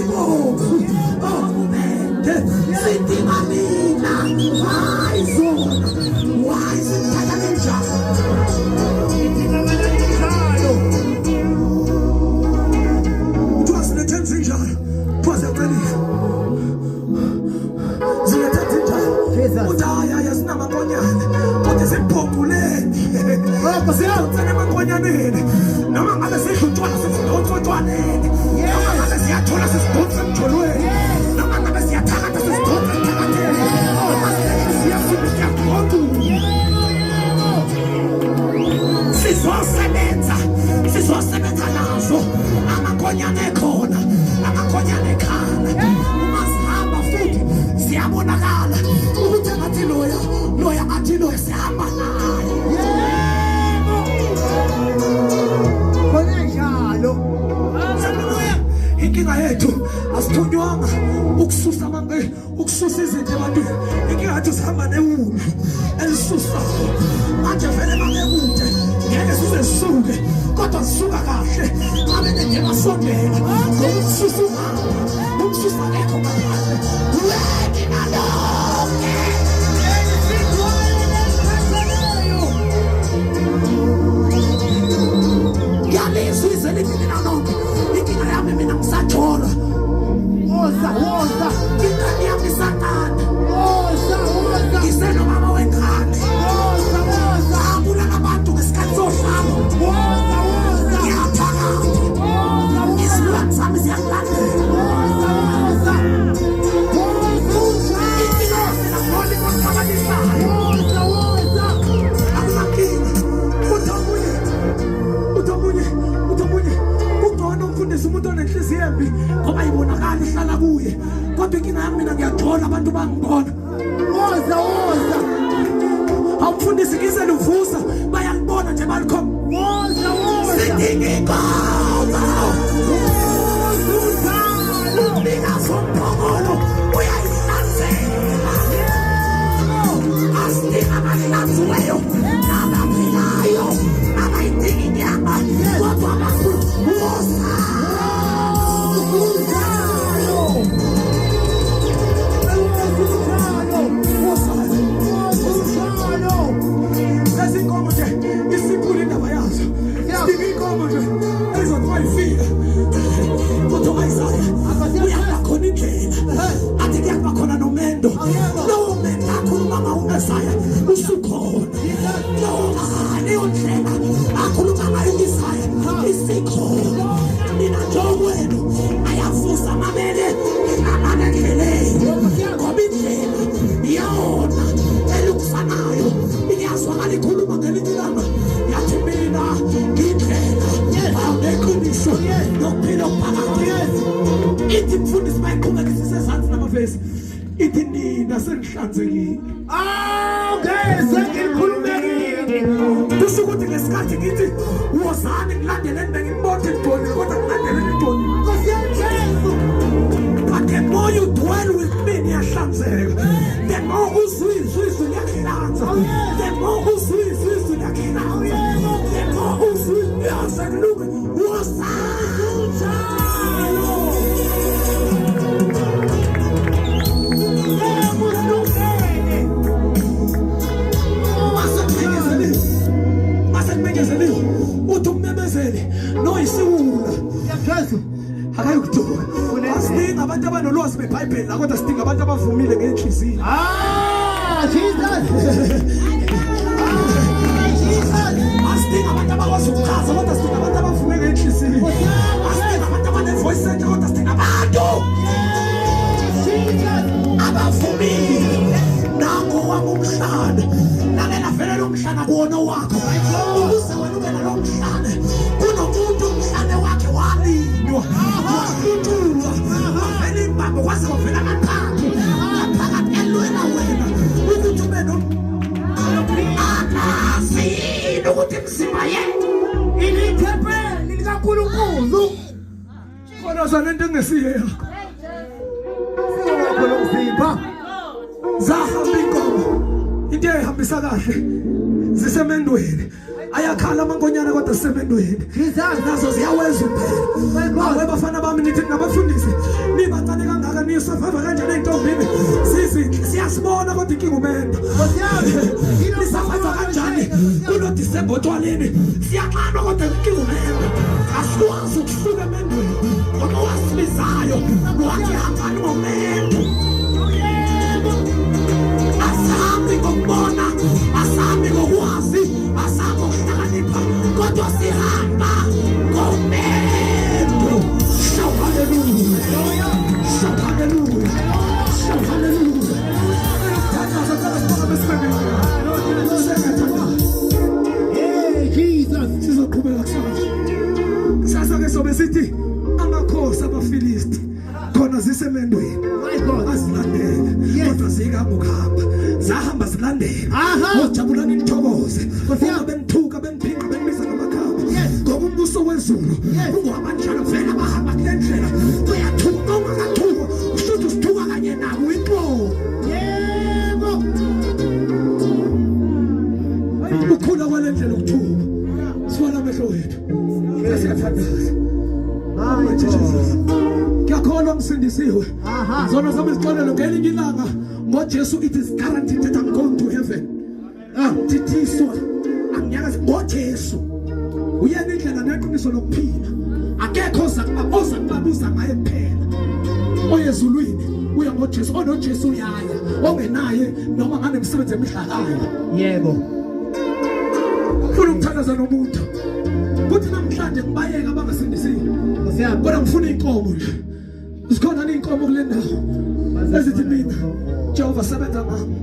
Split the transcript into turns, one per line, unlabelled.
Okubomvu, okubende, sidinga nina, hayi zona. Why sithatha kanjani? Kuthiwa silethe enzinjalo, kuthiwa siyacelisa. Silethe enzinjalo. Uthi hayi hayi asinamankonyane, kodwa sibhonguleni. Sidonsele emankonyaneni. Noma ngabe sidla utshwala sisidonsa otshwaleni. Noma ngabe siyathola sisidonsa emjolweni. Noma ngabe siyathakatha sisidonsa emthakatheni. Noma siyafunda siyadonsa. Sizosebenza, sizosebenza nazo amankonyane ekhona, amankonyane ekhala. Uma sihamba futhi siyabonakala ukuthi engathi loya, loya ngathi loya sihamba naye.
Yebo. Khona njalo.
Inkinga yethu asithunywanga ukususa ukususa izinto ebantwini. Inkinga yethu sihamba newundlu elisusayo. Manje vele babekude ngeke size sisuke, kodwa sisuka kahle babe nede basondela ngoba ukususa uhamba ukususa akekho ngaphandle wena nalonke. Ngiyalizwa izwi elithi nina nonke. Inkinga yami mina ngisathola.
Woza, woza.
Ingane yami isancane.
Woza, woza.
Ngisenomama wengane.
Woza, woza.
Abulala abantu ngesikhathi sohlalo.
Woza, woza.
Ngiyathakatha.
Woza, woza.
Izilwane zami ziyangilandela.
Woza, woza. Woza,
Inkinga yami mina ngibona into
woza, woza.
Akunankinga. Uthi omunye, uthi omunye, uthi omunye, kungcono umfundisi umuntu onenhliziyo embi ngoba ibonakala ihlala kuye. Kodwa inkinga yami mina ngiyathola abantu bangibona.
Woza, woza.
Awumfundisi ngize luvusa bayalibona nje balikhomba.
Woza, woza.
Sidinga inkonzo. Umnikazi wombhongolo uyayihlanzela. Asidinga abahlanziweyo nabaphilayo abayidinga inyama kodwa abakhulu. Woza.
Woza,
Woza.
Woza,
Lezi nkomo nje isikhulu indaba yazo. Sidinga inkomo nje ezothi mayifika kodwa u-Isaya uyakuba khona indlela athi kuyakuba khona nomendo. Lowo mendo akhuluma ngawo u-Isaya usukhona. Lowo leyo ndlela akhuluma ngayo u-Isaya isikhona. Mina njengokwenu ayavusa amabele ngingamane endleleni ngoba indlela iyona elungisanayo iyazwakala ikhuluma ngelinye ilanga yathi mina ngindlela neqiniso nokuphila okuphakade. Ithi mfundisi mayiqhubeka isisezansi namavesi ithi nina senihlanzekile.
Awungeze ngilikhulumekile.
Kusho ukuthi ngesikhathi ngithi wozani ngilandeleni benginibona nigcolile kodwa ngilandeleni nigcolile.
Nkosi yami Jesu.
But the more you dwell with me niyahlanzeka. The more uzwa izwi izwi liyakuhlanza. The more uzwa izwi izwi liyakuhlanza. The more uzwa izwi yasekulunge wozani.
Yebo, silungele.
Masekumenyezeliwe, masekumenyezeliwe uthi ummemezeli noyisiwula
Jesu.
akayikuduka. Asidingi abantu abanolwazi beBhayibheli la, kodwa sidinga abantu abavumile ngenhliziyo.
Ah, Jesus. Ah, Jesus.
Asidingi abantu abakwazi ukuchaza, kodwa sidinga abantu abavume ngenhliziyo. Asidingi abantu abanevoice entsha, kodwa sidinga abantu
Jesus.
abavumile. Nango wami umhlane, lalela vele lo mhlane akuwona wakho. Ukuze wena ube nalo mhlane, kunomuntu umhlane wakhe walinywa, wahlutshulwa, wavela imbambo kwaze kwavela amaphaphu ngaphakathi elwela wena ukuthi ube no akazi yini ukuthi imizimba yethu
Ilithempeli likaNkulunkulu.
Khona lento engesiye yakho.
Siwakho lo mzimba.
Zahamba inkomo, into eyihambisa kahle zisemendweni. Ayakhala amankonyane kodwa sisemendweni.
Jesus.
Nazo ziyaweza
My
impela.
God.
Awe bafana bami, nithi ningabafundisi. Niyosurvive kanjani ey'ntombini? Sizinhle siyasibona kodwa inkinga umendo. Nisurvive kanjani kulo December otshwaleni? Siyaxanwa kodwa inkinga umendo. Asikwazi ukusuka emendweni ngoba wasibizayo wathi hambani ngomendo. Asahambi ngokubona, asahambi ngokwazi, asahambi ngokuhlakanipha, kodwa sihamba ngomendo. Shout hallelujah. Shout hallelujah. Shout hallelujah. Thandaza, cela sibonge besibeke. Sengathandaza.
Hey, Jesus.
Sizoqhubeka kusasa. Kusasa ke sobe sithi amakhosi abaFilisti khona zisemendweni.
My God.
Azilandele.
Yes.
Kodwa zikahamba ukuhamba. Zahamba zilandela.
Aha.
Ojabulani nithokoze.
Nkosi yami.
Uma benithuka beniphinqa benibiza ngamagama.
Yes.
Ngoba umbuso wezulu
Yes.
ungowabanjalo vele abahamba kule ndlela. Uyathuka ungakathuka. Ushuthi usithuka kanye nabo uyinqobo.
Yebo.
Ukhula kwale ndlela ukuthuka. Sivala amehlo wethu. Siyathandaza.
My
Mighty Jesus. Ngiyakholwa ngisindisiwe.
Aha.
Zona zami zixolelo ngelinye ilanga ngoJesu it is guaranteed that I'm going to heaven. Angithethiswa. Angiyakazi ngoJesu. Uyena indlela neqiniso lokuphila. Akekho oza kuba oza kubabuza ngaye kuphela. Oyezulwini uya ngoJesu, onoJesu uyaya, ongenaye noma nganemsebenzi emihlakayo.
Yebo.
Ufuna ukuthandaza nomuntu. Kuthi namhlanje ngibayeka abangasindisiwe.
Nkosi yami.
Kodwa ngifuna inkomo nje. Zikhona inkomo kule ndawo. Ezithi mina Jehova sebenza ngami.